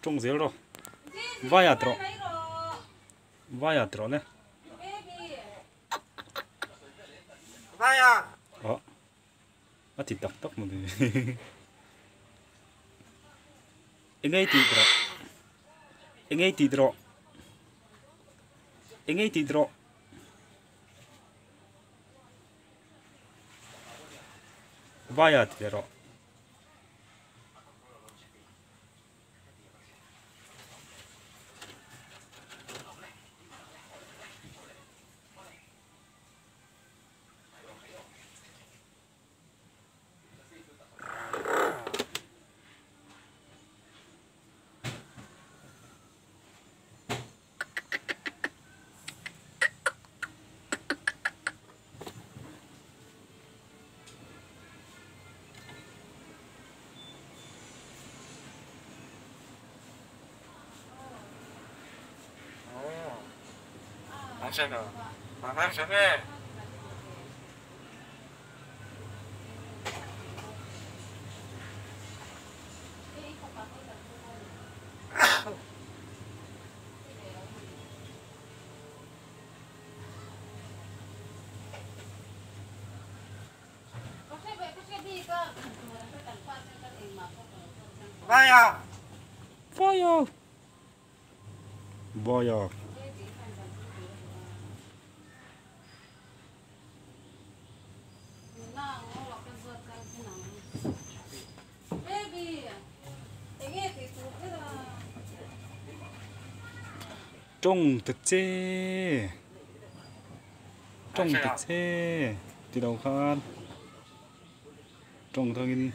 Tawng zel rawh. Vai at rawh. Vai at rawh le. Aw. A ti tak tak mawni. Engei tih rawh. Engei tih rawh. Engei tih rawh. Vai at rawh. Fire! Fire! Tawng ta che tawng ta che ti lo khan tawng thangin.